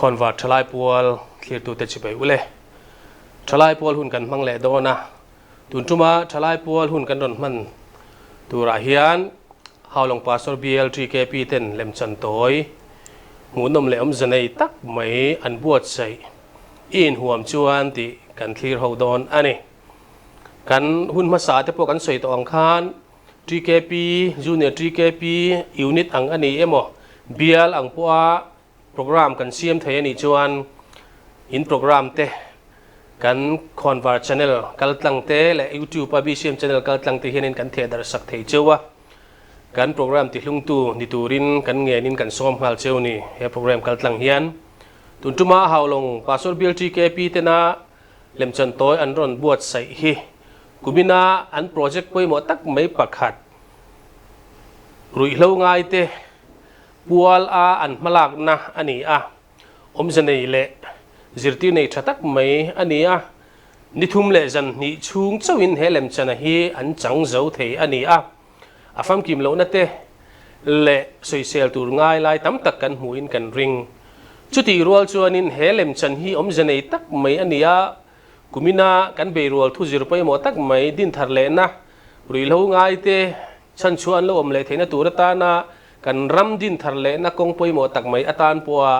Khawnvar thalai pual thlirtute chibai ule. Thalai pual hun kan hmang leh dawn a, tun tuma thalai pual hun kan rawn hman turah hian Haulawng Pastor Bial TKP ten lemchan tawi hmuhnawm leh awmze nei tak mai an buatsaih i inhuam chuan tih kan thlir ho dawn a ni. Kan hun hmasa te pawh kan sawi tawh ang khan TKP, Junior TKP unit ang a ni emaw bial ang pawha Program kan siam thei a nih chuan in program te kan Khawnvar channel kal tlang te leh YouTube a BCM channel kal tlang te hianin kan theh darh sak thei cheu a. Kan program tihlungtu ni turin kan ngenin kan sawm nghal cheu ni he program kal tlang hian. Tun tuma Haulawng Pastor Bill TKP tena lemchan tawi an rawn buatsaih hi kumina an project pawimawh tak mai pakhat ruihhlo ngaite Pual a an hmalakna a ni a, awmze nei leh zirtir nei tha tak mai a ni a, ni thum leh zan hnih chhung chauhin he lemchana hi an chang zo thei a ni a, a famkim lohna te leh sawisel tur ngai lai tam tak kan hmuhin kan ring. Chutih rual chuanin he lemchan hi awmze nei tak mai a ni a, kumina kan beirual thu zir pawimawh tak mai dinthar lehna ruihhlo ngaite Chhan chu an lo awm leh theihna tur atana kan ram din thar lehna kawng pawimawh tak mai atan pawha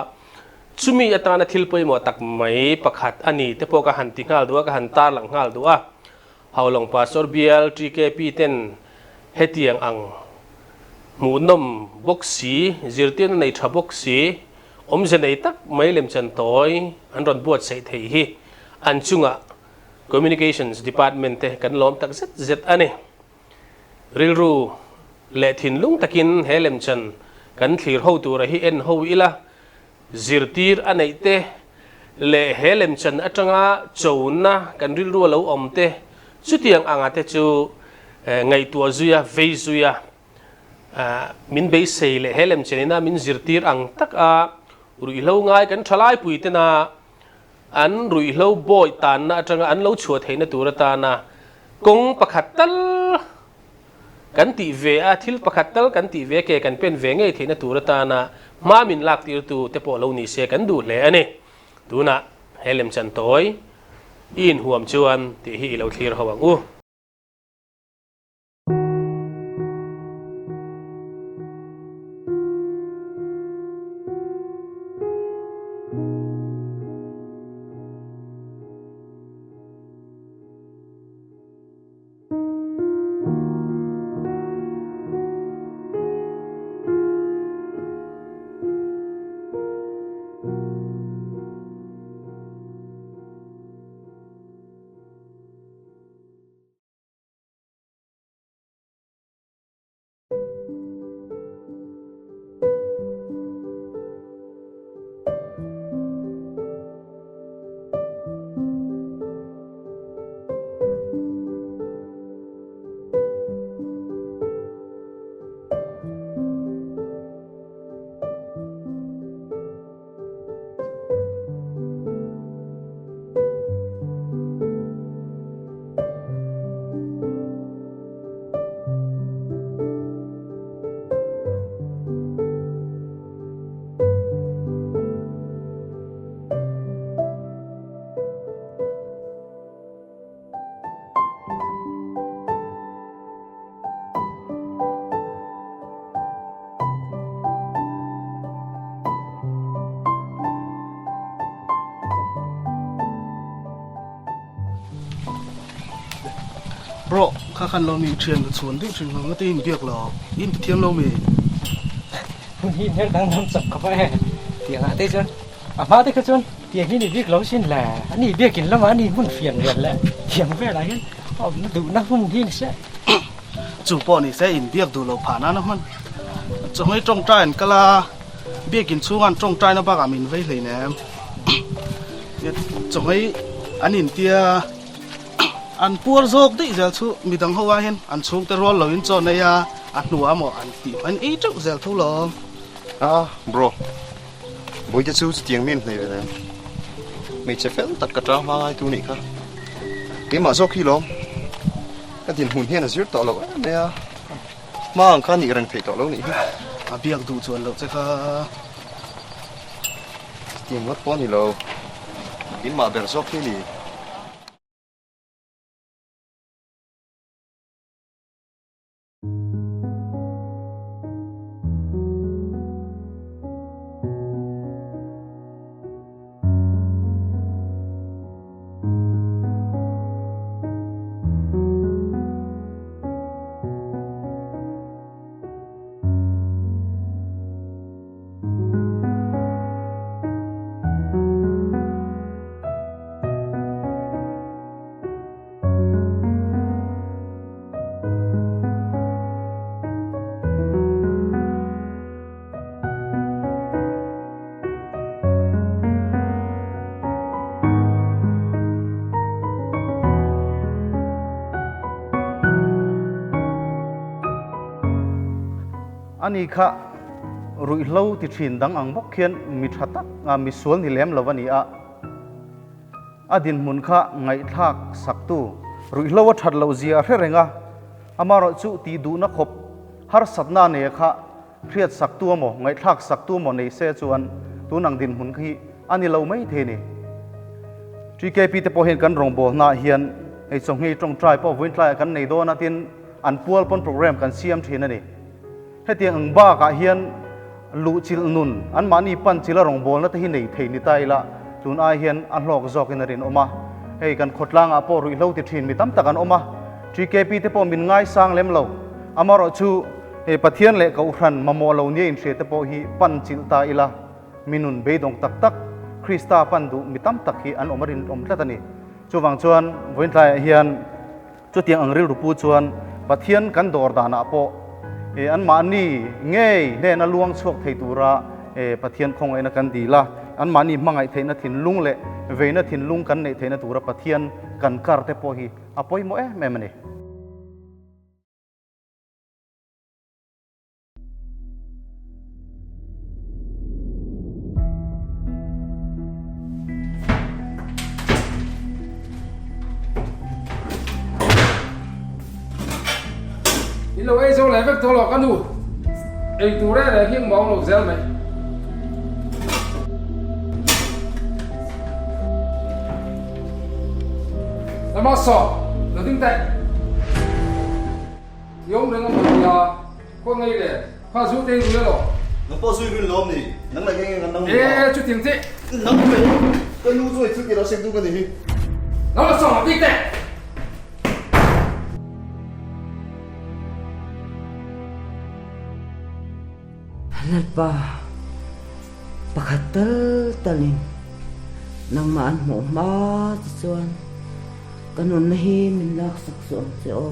chumi atana thil pawimawh tak mai pakhat a ni te pawh ka han ti nghal duh a, ka han tarlang nghal duh a. Haulawng Pastor Bial TKP ten hetiang ang hmuhnawm bawk si, zirtirna nei tha bawk si, awmze nei tak mai lemchan tawi an rawn buatsaih thei hi an chungah Communications Department te kan lawm tak zet zet a ni. Rilru leh thinlung takin he lemchan kan thlir ho tura hi en ho ila, zirtir a neih te leh he lemchan atanga chona kan rilru a lo awm te chutiang anga te chu ngaihtuah zuia, vei zuia min beisei leh he lemchanina min zirtir ang taka ruihhlo ngai kan thalaipui tena An ruihhlo bawi tanna atanga an lo chhuah theihna tur atana kawng pakhat tal kan tih ve a, thil pakhat tal kan tih ve ke kan pen ve ngei theihna tur atana hma min lak tirtu te pawh lo ni se kan duh hle a ni. Tunah he lemchan tawi i inhuam chuan tih hi i lo thlir ho ang u. Bro, kha khan lo mi thian ka chhuan deuh thin nga te in biak lo in ti thiam lo mi. Hun hi hmel dang lam chak khawp a e tiang ah te chuan a hma te kha chuan tiang hi ni bik lo sin le ani biakin lamah ani hmun fian rian leh thiam velah hian awmna duhna hun hi ni se. Chu pawh ni se in biak duh lo phah nana hman chawhmei tawngtai an kal a, biakin chhunga an tawngtaina bakah min vei hlei nem. Chawhmei an intia an puar zawk daih zel chu midang ho ah hian an chhungte rual lo in chaw nei a, a hnuah maw an tih hman ei teuh zel tho lo. A bro, Bawihte chu chutiang mi an hnei ve em? Hmeichhe fel tak ka tang hma ngai tu nih kha. Keimah zawk hi lawm. Ka dinhmun hian a zir tawh loh em mai a, hma ang kha nih reng theih tawh lo nih hi. A biak duh chuan loh che kha. Chutiang ngawt pawh a ni lo. Keimah ber zawk hi a ni. Ani kha ruihhlo ti thin dang ang bawk khian mi tha tak misual ni lem lo a ni a. A dinhmun kha ngaihthlak saktu ruihhlo a that loh zia a hre reng a, amaherawh chu tih duhna khawp harsatna nei kha hriat saktu emaw ngaihthlak saktu emaw nei se chuan tun ang dinhmun hi a ni lo mai thei ni. TKP te pawh hian kan rawngbawlnaah hian hei chawhngei tawngtai pawh vawiin tlaiah kan nei dawn a tin an pual pawn program kan siam thin a ni. Hetiang ang bakah hian luhchilh nun, anmahni panchila rawngbawlna te hi nei thei ni ta ila, tun ai hian a hlawk zawkin a rinawm a. Hei kan khawtlangah pawh ruihhlo ti thin mi tam tak an awm a, TKP te pawh min ngaisang lem lo. Amaherawh chu hei Pathian leh Kohhran mamawh lo nia inhria te pawh hi panchilh ta ila, mi nun beidawng tak tak, Krista pan duh mi tam tak hi an awm a rinawm tlat a ni. Chuvang chuan vawiin tlaiah hian, Chutiang ang rilru pu chuan Pathian kan dawr danah pawh anmahni ngei hnena luang chhuak thei tura Pathian khawngaihna kan dil a, anmahni hmangaih theihna thinlung leh veina thinlung kan neih theihna tura Pathian kan kar te pawh hi a pawimawh em em a ni. In lo ei zo leh vek tawh lo ka nu ei tur e leh hing mawng lo zel mai. Lama saw lo ding teh. I awm reng a maw tia khaw ngei le kha zu te hi rui elaw? Nang pawh zui rin lawm ni, nang leh nge nge kan nang E chutiang che. Nang mai ka nu chu ei thil tih lo sek duh ka ni hi. Nang la sawng bik teh. Lalpa, pakhat tal talin nangmah an hmuh hma che chuan ka nunna hi min laksak suh ang che aw.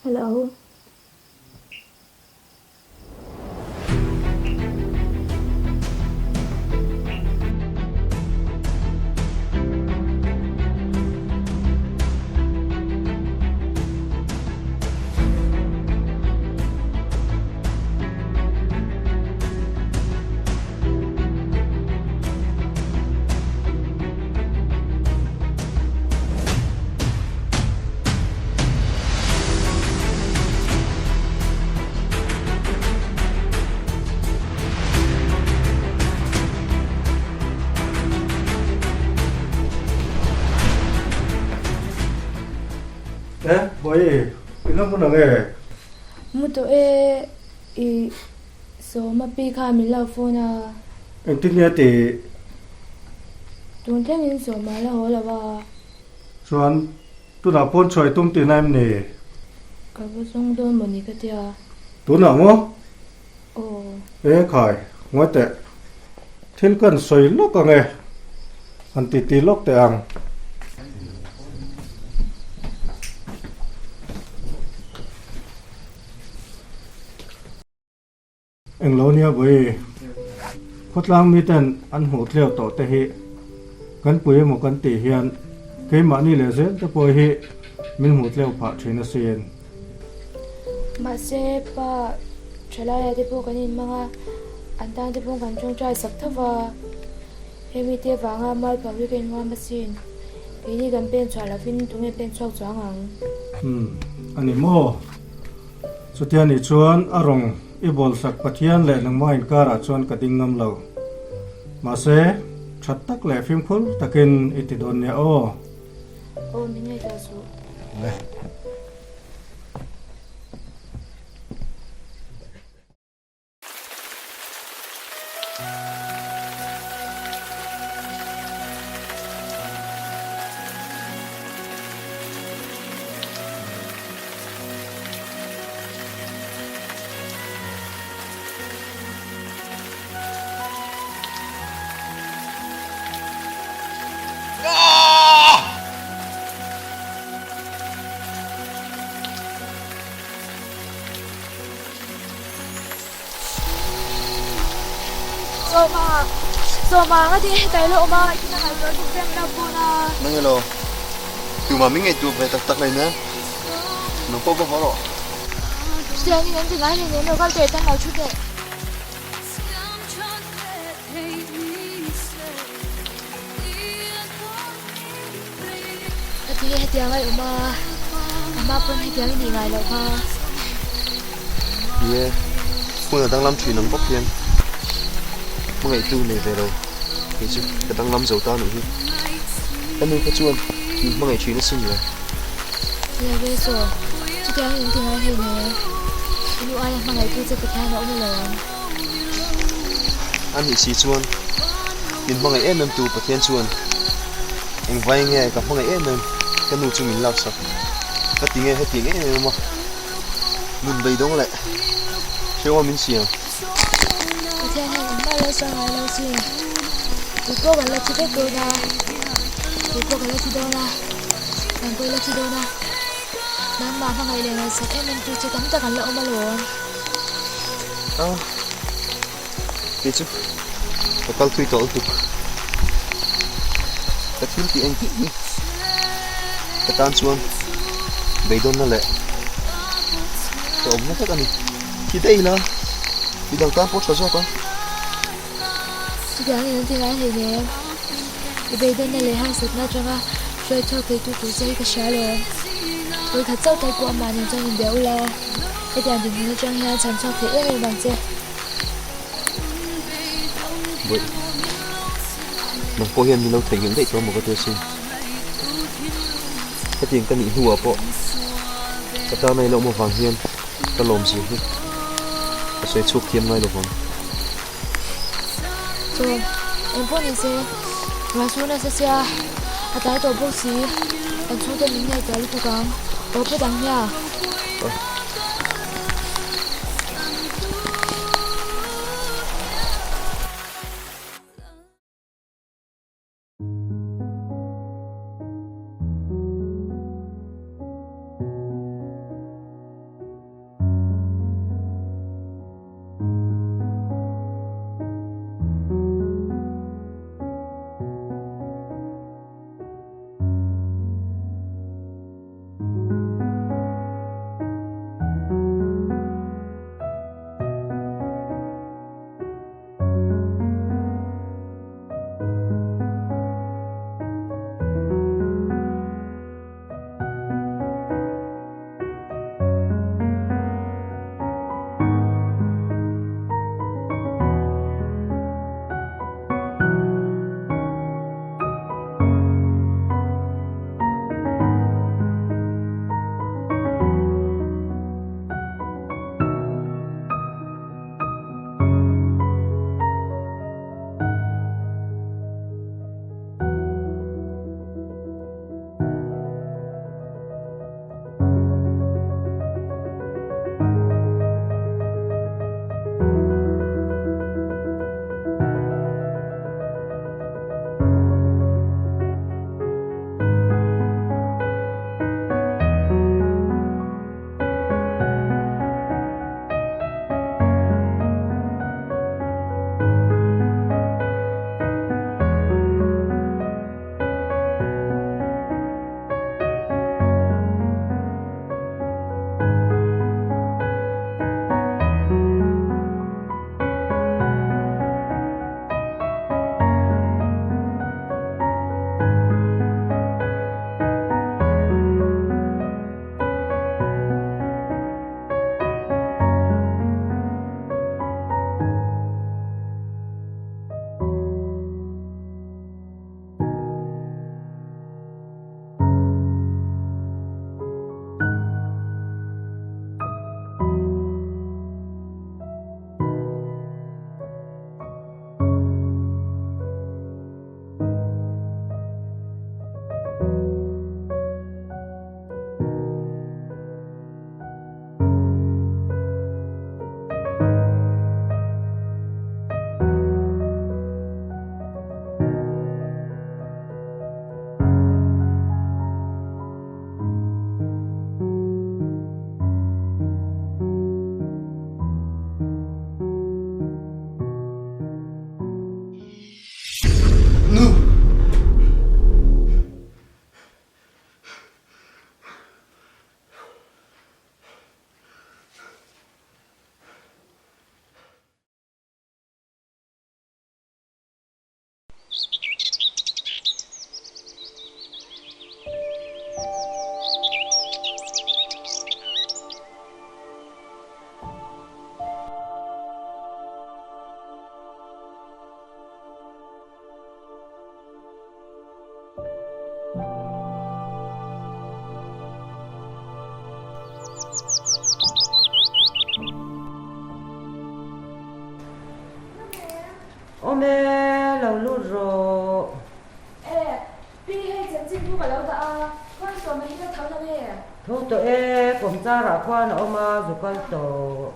Hello. E, Bawihi, i la hmun ang e? Mu tawh e, i Sawma pi kha min lo phone a. Engtin nge tih? Tun thlengin Sawma la haw lo a. Chuan tunah pawn chhuah i tum tihna em ni? Ka va zawng dawn maw ni ka tia. Tunah maw? Aw. E khai, ngawi teh. Thil kan sawi lawk ang e. Han ti ti lawk teh ang. Englo nia vawi, khawtlang miten an hmuh tleu tawh te hi. Kan pui emaw kan tih hian keimahni leh zel te pawh hi min hmuh tleu phah thin asin. Mahse, pa thalaia te pawh kan inhmang a, an tan te pawh kan tawngtai sak tho va. Hemi te vanga mualpho hi ka inhuam asin. Keini kan pen chhuah lovin tunge pen chhuak chuang ang? Umm, a ni maw? Chutia nih chuan a rawng i bawlsak Pathian leh nangmah inkarah chuan ka ding ngam lo. Mahse, that tak leh fimkhur takin i ti dawn nia aw. Aw, min ngaihtuah suh. Le. Sawma Sawma nga ti hetai lo awm a i thil a ngaihtuah tuk reng lo pawn a. Nang elaw tumah min ngaihtuah ve tak tak lain a nang pawh va haw rawh. Chutiangin an ti ngai hleinem lo kal teh tang lo thu teh. Ka ti nge hetiang a i awm a, a hma pawn hetiang i nih ngai loh kha. Ni e, hmun a danglam thin ang bawk hian hmangaihtu nei ve lo kei chu ka danglam zo ta anih hi. Ka nu kha chuan min hmangaih thin asin le. Lo ve saw, chutiang in ti ngai hleinem. I nu aia hmangaihtu che Pathian a awm lo ang. A nih si chuan min hmangaih em em tu Pathian chuan engvai nge ka hmangaih em em ka nu chu min laksak ka ti nge hetiang em em a nun beidawng leh hrehawm min siam. Pathian hian engmah lo sawi ngai lo sin tui pawh kan la thi vek dawn a tui pawh kan la thi dawn a kan pawh i la thi dawn a nangmah hmangaih leh ngaihsak em em tu chu tam tak an la awm alawm. A kei chu ka kal thui tawh lutuk ka thil tih engkim hi ka tan chuan beidawnna leh ka awmna vek a ni thi daih ila midang tan pawh tha zawk a. Chutiang in an ti ngai hleinem i beidawnna leh harsatna atanga hruai chhuak theitu tur che hi ka hria alawm vawikhat chauh tal pawh amah nen chuan inbia ula. Hetiang dinhmun atang hian chhan chhuak thei em em ang che. Bawih, nang pawh hian min lo theihnghilh daih tawh maw ka ti asin. Hetiang ka nih hnuah pawh ka tan a ilo awm avang hian ka lawm zir hi ka sawi chhuak thiam ngai lovang. Chaw, eng pawh ni se, ruahsur nasa sia, a tlai tawh bawk si, kan chhungte min ngaihtuah lutuk ang, aw phawt ang hmiah. Awm e, lo lut rawh. E, pi hei chanchin thu ka lo dah a, khawi sawm a hi la tho lo nge? Tho tawh e, kawmchar ah khuan a awm a, zu kal tawh.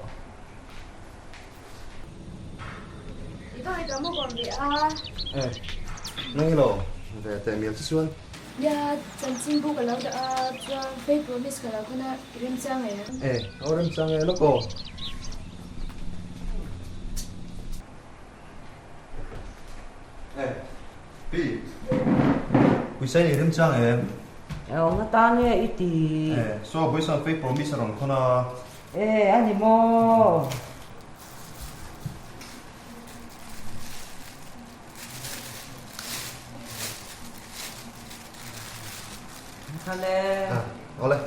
I tawh i ka mu kawm ve a. E, nang i lo ve teh mial che chuan. Nia, chanchin bu ka lo dah a, chuan fake promise ka lo khawn a, i remchang em? E, aw remchang e, lawk aw. E, pi, pawisa i remchang em? E, awm atan nge i ti? E, saw pawisa fake promise a rawn khawn a. E, a ni maw? Khale. À, ole.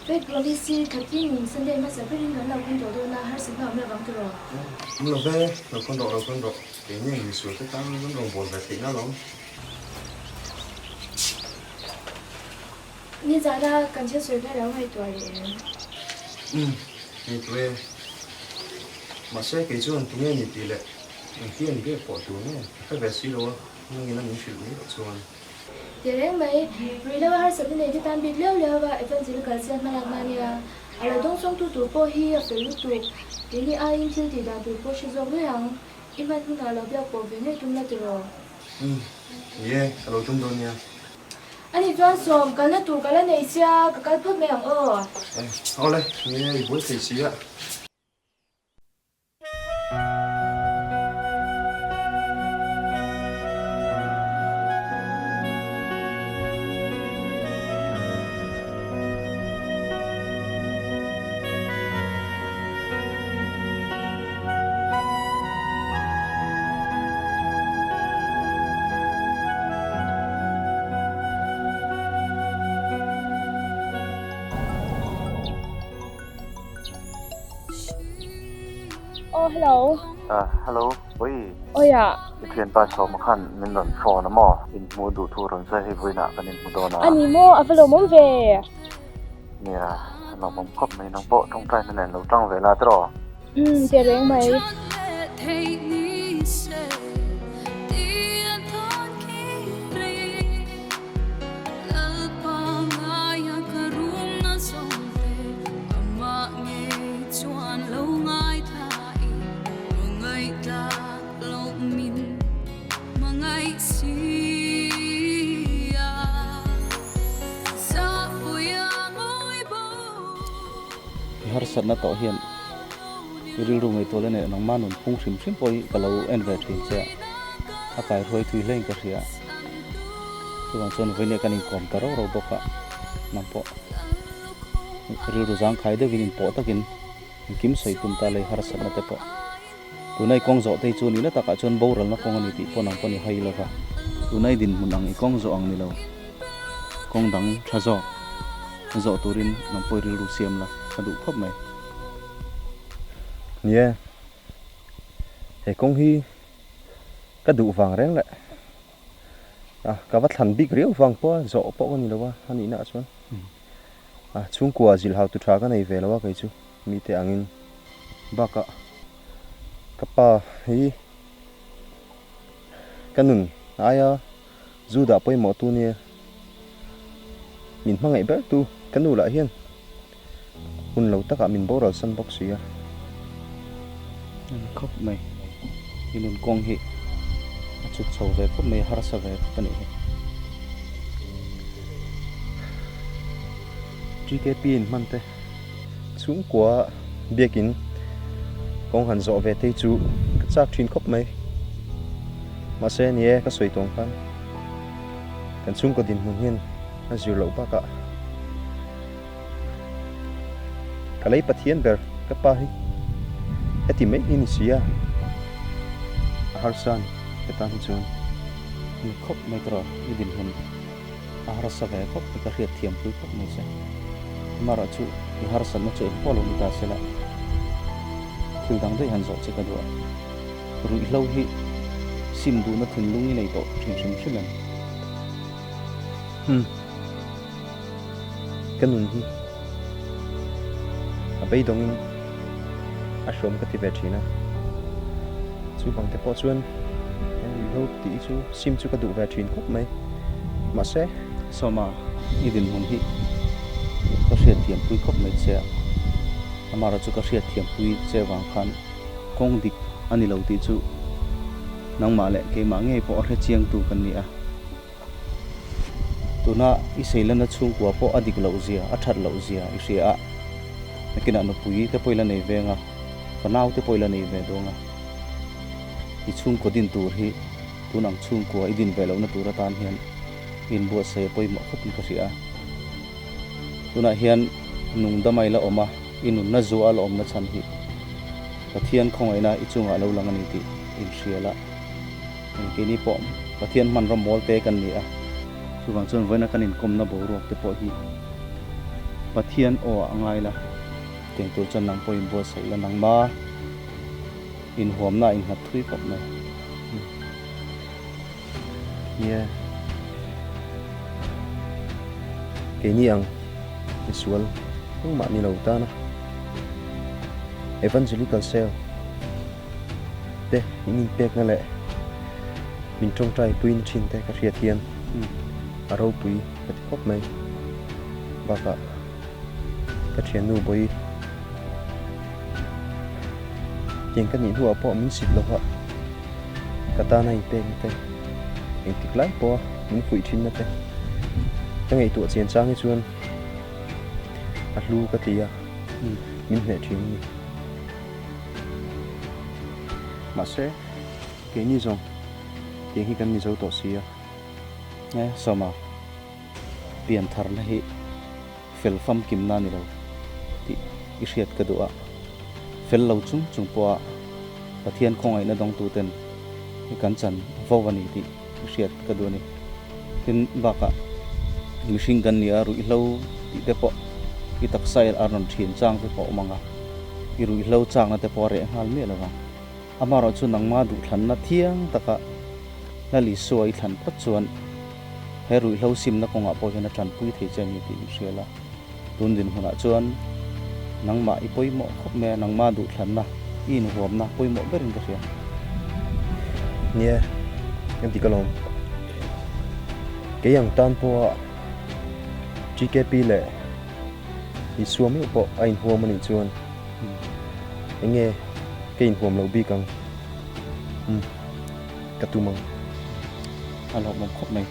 Faith Promise hi khatin Sunday hmasa berin kan lo khawn tawh dawn a, harsatna awm lovang tiraw? Awm lo ve, lo khawn rawh, lo khawn rawh. Keini ang misual te tan kan rawngbâwl ve theihna alawm. Nizana kan thil sawi kha lo ngaihtuah leh em? Umm, ngaihtuah e. Mahse kei chuan tunge ni tih leh engtiang biak pawh tur nge ka hre ve si lo a, nangin a min hrilh mai loh chuan. Ti reng mai, ruihhlo a harsatna nei te tan bik liau liau a evangelical chian hmalakna a nia. A lo dawngsawngtu tur pawh hi a fel lutuk. Keini aiin thil tih dan tur pawh hre zawk mai ang. I hman hunah lo biak pawh ve ngei tum la tiraw? Umm, ni e, ka lo tum dawn nia. Ani chuan sawm kalna tur ka la nei sia, ka kal phawt mai ang aw. Eh, awle, ni e, i buai thei si a. Oh, hello. Ah, hello, oi. Oi ah. I thianpa Sawma khan min rawn phone a maw? Inhmuh duh thu rawn sawi hei vawiinah kan inhmu dawn a. A ni maw? A va lawmawm ve. Nia, a lawmawm khawp mai. Nang pawh tawngtaina nen lo tang ve la tiraw? Umm, teh reng mai. I harsatna tawh hian i rilru ngaihtuah leh nen nangmah nun phung hrim hrim pawh hi ka lo en ve thin che a, a kaihruai thui hlein ka hria. Chuvang chuan vawiin kan inkawm ta rauh rauh bawk a, nang pawh rilru zangkhai deuhin inpawh takin engkim sawi tum ta lei harsatna te pawh. Tuna i kawng zawh te hi chu nihna takah chuan boralna kawng a ni tih pawh nang pawh ni hai lova. Tuna i dinhmun ang i kawng zawh ang ni lo, kawng dang tha zawk zawh turin nang pawh i rilru siam la ka duh khawp mai. Ni e, he kawng hi ka duh vang reng leh a ka va thlan bik riau vang pawh a zawh pawh ka ni lo a, a nihna ah chuan a chhungkua zilhau tu tha ka nei ve lo a kei chu mite angin bakah ka pa hi ka nun aia zu dah pawimawh tu nia min hmangaih ber tu ka nu lah hian hun lo takah min boral san bawk si a. A ni khawp mai, i nun kawng hi a chhuk chho ve khawp mai, a harsa ve khawp a nih hi. TKP in hman te chhungkua biakin kawng han zawh ve te hi chu ka chak thin khawp mai. Mahse ni e ka sawi tawng khan kan chhungkaw dinhmun hian a zir loh bakah ka lei Pathian ber ka pa hi heti mai hi ni si a, a harsa a ni ka tan hi chuan. Ni khawp mai tawh i dinhmun. A harsa ve khawp mai, ka hriat thiam pui khawp mai che. Amaherawh chu i harsatna chu eng pawh lo ni ta se la, thil dang daih han zawh che ka duh a. Ruihhlo hi Sim duhna thinlung i nei tawh thin hrim hrim em? Umm. Ka nun hi a beidawngin a hrawm ka ti ve thin a. Chuvang te pawh chuan he ruihhlo tih hi chu sim chu ka duh ve thin khawp mai. Mahse. Sawma, i dinhmun hi ka hriatthiampui khawp mai che a. Amaherawhchu ka hriatthiampui che vang khan kawng dik a ni lo tih chu nangmah leh keimah ngei pawh a hrechiangtu kan ni a. Tuna i seilana chhungkua pawh a dik loh zia, a that loh zia i hria a, nakinah nupui te pawh i la nei veng a, fanau te pawh i la nei ve dawn a. I chhungkaw din tur hi tun ang chhungkua i din ve lohna tur atan hian inbuatsaih a pawimawh khawpin ka hria a. Tunah hian nungdama i la awm a, i nunna zuah a la awmna chhan hi Pathian khawngaihna i chungah lo lang a ni tih inhria la. Keini pawh Pathian hmanraw mawl te kan ni a, chuvang chuan vawiina kan inkawmna boruak te pawh hi Pathian aw ah a ngai la, tiang tur chuan nang pawh inbuatsaih la, nangma inhuamna ah innghat thui khawp mai. Nia, keini ang misual engmah ni lo tana Evangelical Cell te min inpekna leh min tawngtai puina thin te ka hriat hian a ropui ka ti khawp mai. Bakah ka thiannu bawi tiang ka nih hnuah pawh min sit lo a, ka tana inpekna te engtik lai pawha min fuih thinna te ka ngaihtuah chian chang hi chuan a hlu ka ti a, min hneh thin a ni. Mahse, keini zawng tiang hi kan ni zo tawh si a. E, Sawma, pian tharna hi fel famkimna a ni lo tih i hriat ka duh a. Fel lo chung chung pawha Pathian khawngaihna dawngtuten i kan chan vo a ni tih i hriat ka duh a ni. Tin, bakah mihring kan ni a, ruihhlo tih te pawh i taksa a rawn ṭhin chang te pawh a awm ang a, i ruihhlo chakna te pawh a reh nghal miah lo vang. Amaherawhchu chu nangma duhthlanna thiang taka Lal Isua i thlan phawt chuan he ruihhlo simna kawngah pawh hian a ṭanpui thei che a ni tih inhria la. Tun dinhmunah chuan nangmah i pawimawh khawp mai a, nangma duhthlanna i inhuamna pawimawh berin ka hria. Nia, kan ti ka lawm. Kei ang tan pawha GKP leh Isua meuh pawh a inhuam a nih chuan enge ka inhuam loh bik ang? Umm, ka tum ang. A lawmawm khawp mai.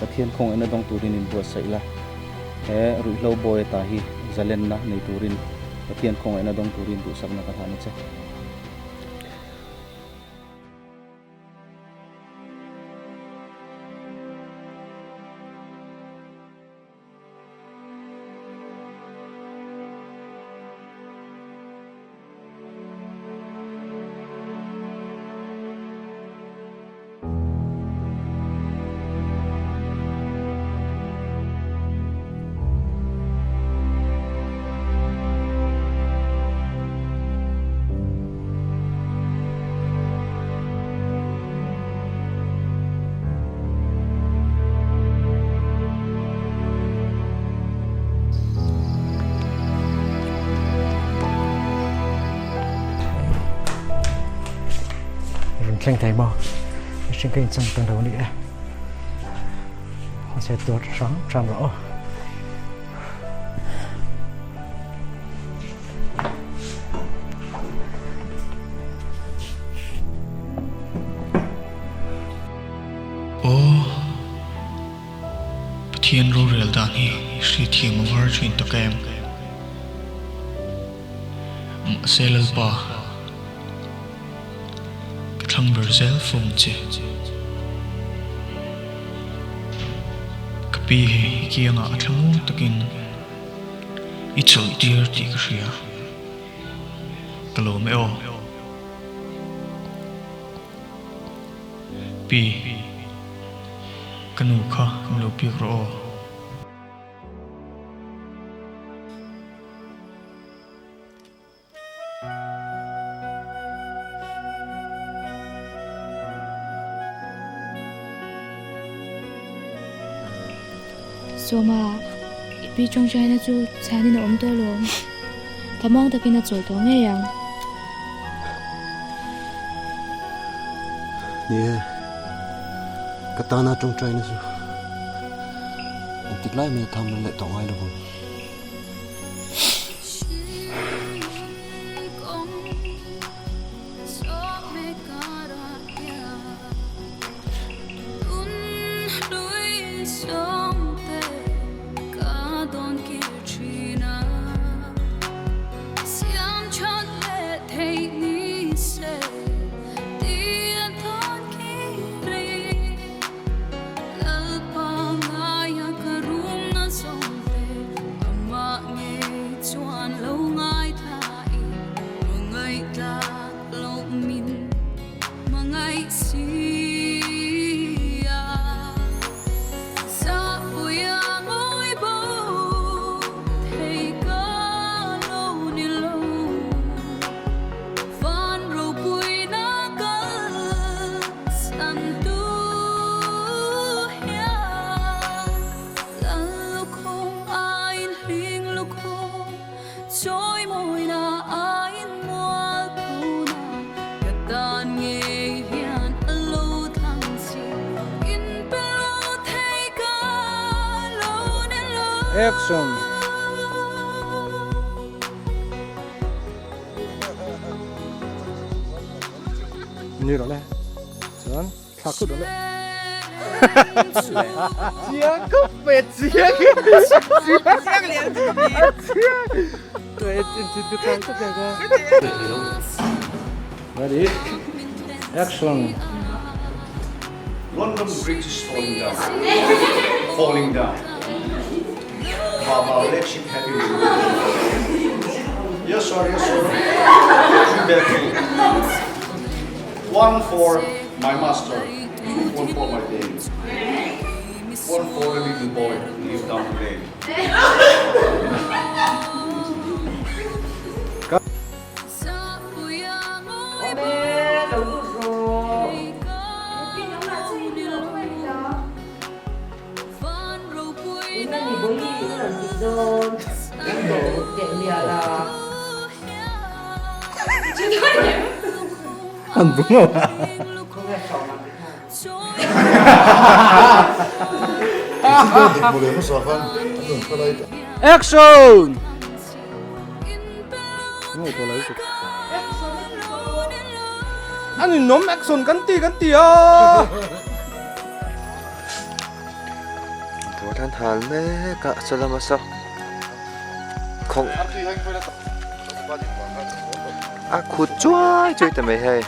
Pathian khawngaihna dawng turin inbuatsaih la, he ruihhlo bawi ata hi zalenna nei turin Pathian khawngaihna dawng turin duhsakna ka hlan a che. Rawn thleng thei maw? Mihring ka inchan ta lo ni e. Haw se tuar hram hram rawh aw. Aw, Pathian rorel dan hi hriathiam a var thin tak em? Mahse Lalpa, ka thlang ber zel fo ang che. Ka pi hi i kiangah a thlamuang takin i chawlh tir tih ka hria. Ka lawm e aw. Pi, ka nu kha min lo biak rawh aw. Sawma, i pi tawngtaina chu chhanin a awm tawh alawm. Thlamuang takin a chawl tawh ngei ang. Ni e, ka tana tawngtaina chu engtik lai mai a tham leh tawh ngai lo vang. Action! Ni rawh le. Chuan thlak thut rawh le. Chiang khawp mai chiang. Chiang lian chiang. Ready? Action! London Bridge is falling down. Falling down. Baba black sheep happy Yes sir, yes sir. Three back One for my master, one for my dame. One for the little boy who lives down the lane. An bung lo a. Action! An in awm action kan ti kan ti a. Tuah tan hal mek a saw lama saw khawng a khut chuai chuai ta mai hei.